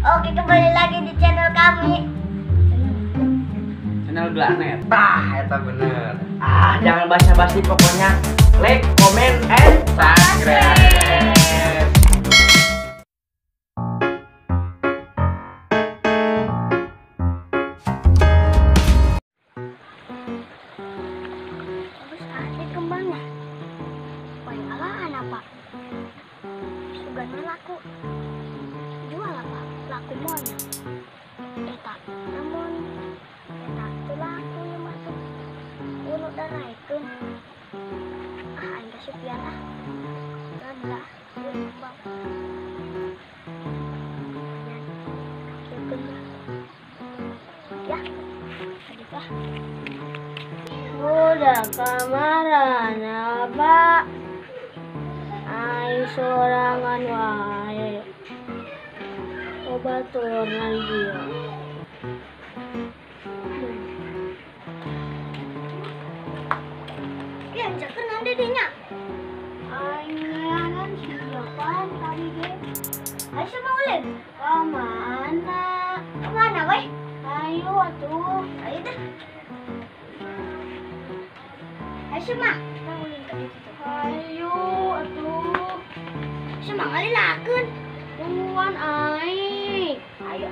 Oke, kembali lagi di channel kami. Channel Glanet. Tah, eta bener. Ah, jangan basa-basi pokoknya. Like, comment, and subscribe. Terus asli kembangnya. Paling alaan apa? Sugana laku. Jual apa? Laku maunya. Eta, namun eta teu laku ieu mah tuh. Unu daraikeun. Ah, aing kasupian ah. Lah, ieu kembang. Kieukeun lah. Ya. Aduh ah. Udah kamarana Pak. Aing sorangan wae. Babaturan dia. Ya, jangan nanti dinya. Aing neangan siapa tadi ge? Ayo sama ulin. Kemana? Kemana weh? Ayo atuh. Ayo dah. Ayo sama. Kita ulin ke situ. Ayo atuh. Sama ngalilakeun. Tungguan aing. Ayo.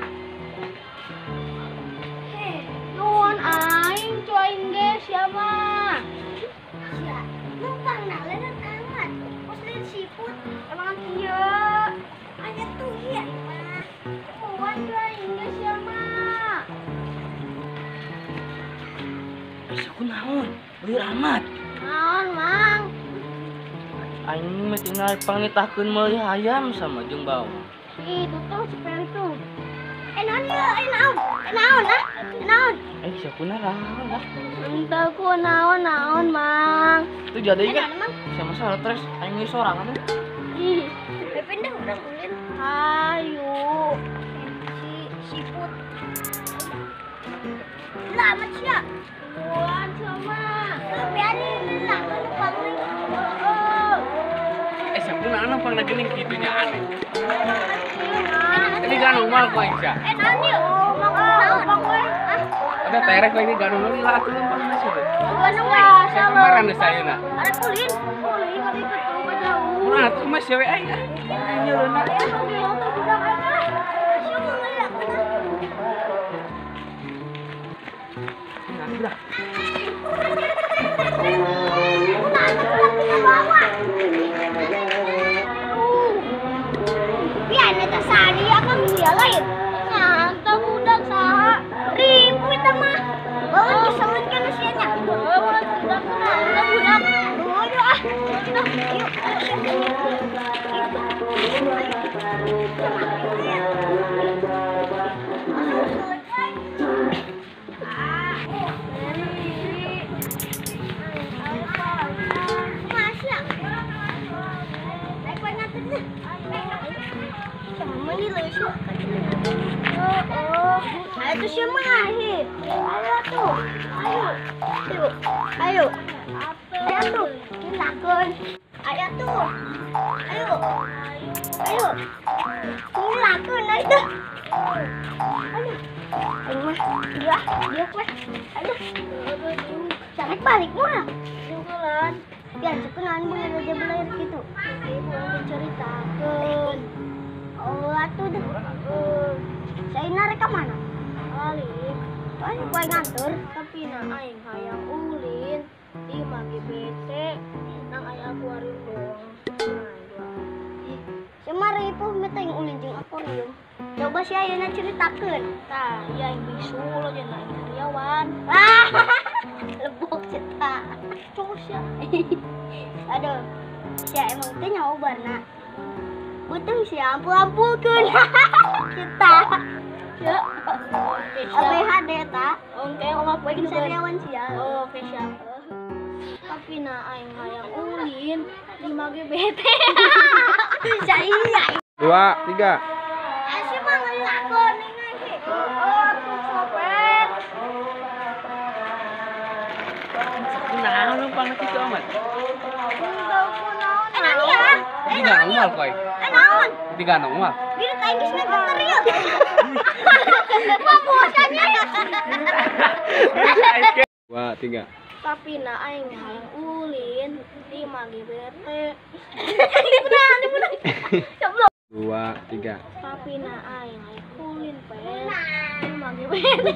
Heh, Nuhun aing cu aing ge siapa? sia. Numpang na leungeun amat. Kos lain siput. Emang kieu. Aya tuh ieu mah. Tungguan cu aing ge siapa? Bisa kunaon? Beueur amat. Naon, Mang? Aing mah tinggal pangnitahkeun meuli hayam sama jeung bawang. Si itu tuh si Peri tuh. Eh naon ieu? Eh naon? Eh naon ah? Eh naon? Eh, sia kunaon lah. Entah ku naon naon, Mang. Itu jadi Eh kan naon Mang? sama stres aing geus sorangan. Ih, Eh pindah urang ulin. ayo. Si siput. Lama sia. Tungguan sama. Kebiani lah numpang ulin. Eh, sia kunaon numpang na geuning kitu nya aneh. Ini ganung mal ku aing sia. Eh naon ieu? Mang, Naon? mang we. Ah, Ada terek lagi ganung lila atuh numpang na sia. ganung we. Sia kemarin geus ayeuna. Ada ulin. Ulin kali itu ke jauh. Kunaon atuh mah sia we aing ah. Aing nyeureuna. Sia mah ngalilakeun ah. Nah, udah. Nyantah budak saha. Ribu itu mah. Bangun keselin kan usianya. Budak budak budak budak. Ayo ah. Yuk, Ayo tuh siapa? Ayo tuh, ayo, ayo, ayo, ayo tuh, lakon, ayo tuh, ayo, ayo, lakon, ayo tuh, ayo, ayo mah, dia, dia kue, ayo, jangan balik mah, Jualan. biar sekenan boleh aja belajar gitu. Ibu menceritakan. Oh, atuh deh. Saya narik ke mana? Balik. Oh, kue ngantur. Tapi na aing hayang ulin di GBT nang aya akuarium doang. Semar ripuh meta yang ulin jeung akuarium. Coba si ayeuna ceritakeun. Tah, iya aing bisul aja na aing karyawan. Ah, lebok cerita. Cowok sia. Aduh, sia emang teh nyawa barna. Beuteung sia ampul-ampulkeun. Kita. Ya. Oke, siap. ABHD ta. Oke, omah poe gitu kan. Sariawan sia. Oke, siap. Tapi na aing hayang ulin di GBT. Sia iya. 2, 3. Asyik mah ngelakon ini. Oh, tuh copet. Kunaon numpang na kitu amat. Entah ku naon. Eh naon ya? Ini ganung mal ku aing. Eh naon? Ini ganung mal. Diri aing geus ngegeter ieu. Bosannya. 2, 3. Tapi na aing hayang ulin di magi bete. 2, 3. Tapi na aing hayang ulin pe. Di magi bete.